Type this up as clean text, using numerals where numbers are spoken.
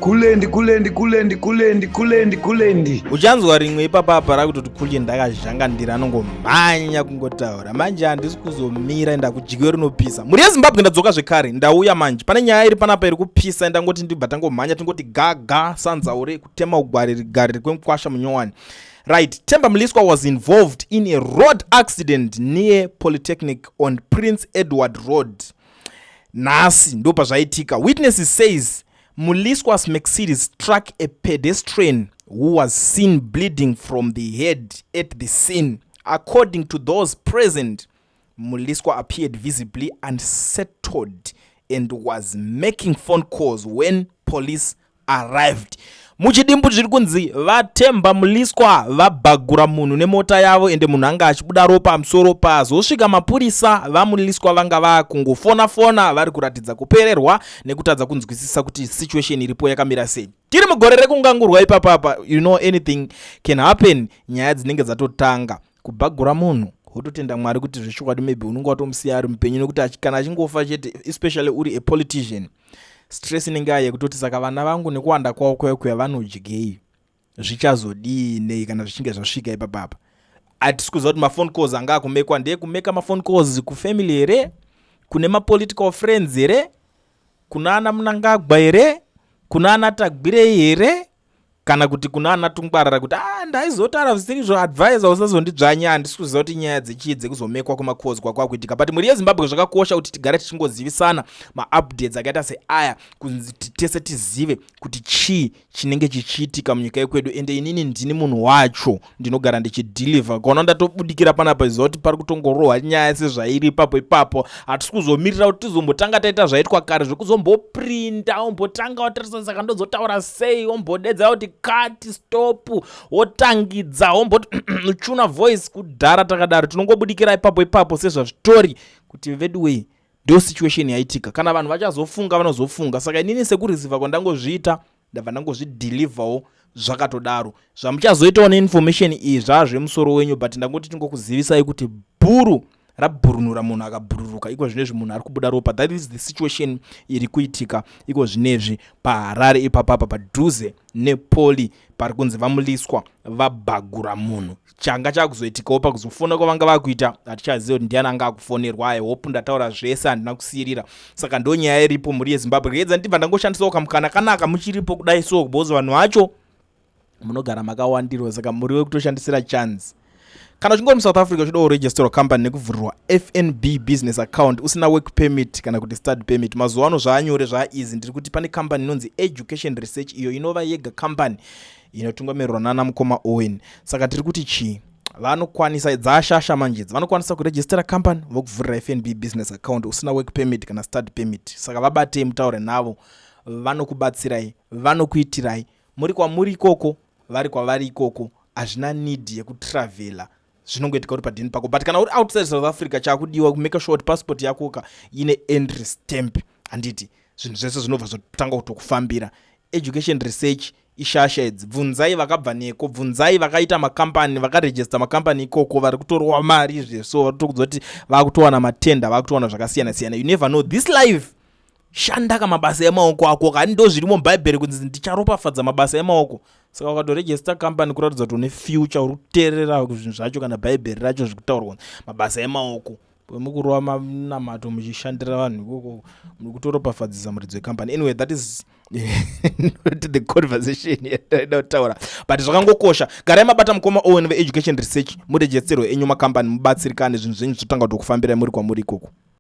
Kulendi, kulendi, kulendi, kulendi, kulendi, kulendi. Uchanzwa rimwe ipapapa rakutoti kulye ndakazhangandira, anongomhanya kungotaura. Manje handisi kuzomira, ndakudyiwe rinopisa. Mhuri yeZimbabwe, ndadzoka zvekare, ndauya manje. Pane nyaya iri panapa iri kupisa, ndangoti ndibva tangomhanya, tingoti gaga sanzaure kutema ugwariri gariri kwemukwasha munyowani. Right, Temba Mliswa was involved in a road accident near Polytechnic on Prince Edward Road. Nhasi ndo pazvaitika. Witnesses says Mliswa's Mercedes struck a pedestrian who was seen bleeding from the head at the scene. According to those present, Mliswa appeared visibly unsettled and was making phone calls when police arrived. Muchidimbu, zviri kunzi vaTemba Mliswa vabhagura munhu nemota yavo, ende munhu anga achibuda ropa musoro. Pazosvika mapurisa, vaMliswa vanga vakungofona fona, vari kuratidza kupererwa nekutadza kunzwisisa kuti situation iripo yakamira sei. Tiri mugore rekungangurwa ipapapa, you know anything can happen. Nyaya dzinenge dzatotanga kubhagura munhu, wototenda Mwari kuti zvechokwadi maybe unenge watomusiya ari mupenyu, nekuti kana achingofa chete, especially uri a politician, stress inenge aye kutoti saka vana vangu nekuwanda kwavo kwaya kuya vanodyei, zvichazodii nei kana zvichinge zvasvika ipapapa. Hatisi kuziva kuti maphone calls anga akumekwa ndeyekumeka maphone calls kufamily here, kune mapolitical friends here, kuna ana Mnangagwa here, kuna ana Tagwirei here, kana kuti kuna ana Tungwarara, kuti a ah, ndaizotaura zvisiri advisor, usazondidzvanya. Handisi kuziva kuti nyaya dzechii dzekuzomekwa kwemacalls kwakwakuitika, but mhuri yeZimbabwe, zvakakosha kuti tigare tichingozivisana maupdates akaita seaya, kunzi tese tizive kuti chii chinenge chichiitika munyika yekwedu. Ende inini ndini munhu wacho ndinogara ndichideliver. Kaona ndatobudikira panapa, ziva kuti pari kutongorohwa nyaya sezvairi ipapo ipapo. Hatisi kuzomirira kuti tizombotanga taita zvaitwa kare zvekuzomboprinda, ombotanga watarisa, saka ndozotaura sei, ombodedza kuti cut, stop, wotangidza, womboti tuna voice. Kudhara takadaro, tinongobudikira ipapo ipapo sezvazvitori, kuti veduwei, ndo situation yaitika. Kana vanhu vachazofunga, vanozofunga. Saka inini sekureceiva kwandangozviita, ndabva ndangozvideliverwo zvakatodaro. Zvamuchazoitawo neinformation iyi zvazvemusoro wenyu, but ndangoti tingokuzivisai kuti bhuru rabhurunura munhu akabhururuka iko zvinezvi, munhu ari kubuda ropa. That is the situation iri kuitika iko zvinezvi paHarare ipapapa, padhuze nepoli, pari kunzi vaMliswa vabhagura munhu. Changa chakuzoitikawo pakuzofona kwavanga vakuita, hatichaziva kuti ndiani anga akufonerwa. I hope ndataura zvese, handina kusiyirira. Saka ndo nyaya iripo, mhuri yeZimbabwe. Regedza ndibva ndangoshandisawo kamukana kanaka muchiripo kudai so, because vanhu vacho munogara makawandirwa, saka muri wekutoshandisira chance. Kana uchingori muSouth Africa, uchida kuregisterwa company nekuvhurirwa FNB business account usina work permit kana kuti study permit, mazuva ano zvaanyore, zvaaeasy. Ndiri kuti pane company inonzi Education Research, iyo inova yega company inotungamirirwa nana mukoma Owen. Saka tiri kuti chii? Vanokwanisa, dzashasha manjedzi, vanokwanisa kuregistera company, vokuvhurira FNB business account usina work permit kana study permit. Saka vabatei, mutaure navo, vanokubatsirai, vanokuitirai muri kwamuri ikoko, vari kwavari ikoko. Hazvina need yekutravhela, zvinongoitika uri padheni pako. But kana uri outside South Africa, chakudiwa kumake sure kuti passport yakoka ine entry stamp, handiti? Zvinhu zvese zvinobva zvotanga kutokufambira. Education Research ishasha idzi. Bvunzai vakabva neko, bvunzai vakaita makambani, vakarejista makambani ikoko, vari kutorwa mari zveso, vari kutokudza kuti vakutowana matenda, vakutowana zvakasiyana siyana. You never know this life. Shanda kamabasa emaoko ako kani, ndo zvirimo mubhaibheri kunzi ndicharopafadza mabasa emaoko. Saka ukatorejista kambani, kuratidza kuti une future, uri kuteerera zvinhu zvacho kana bhaibheri racho zvikutaurwa, mabasa emaoko. Mukurova manamato muchishandira vanhu ikoko, muri kutoropafadzisa muridzi wekambani. Anyway, that is not the conversation yataida kutaura, but zvakangokosha. Garai mabata mukoma Owen veEducation Research, muregisterwe enyu makambani, mubatsirikane, zvinhu zvenyu zvotanga kutokufambirai muri kwamuri ikoko.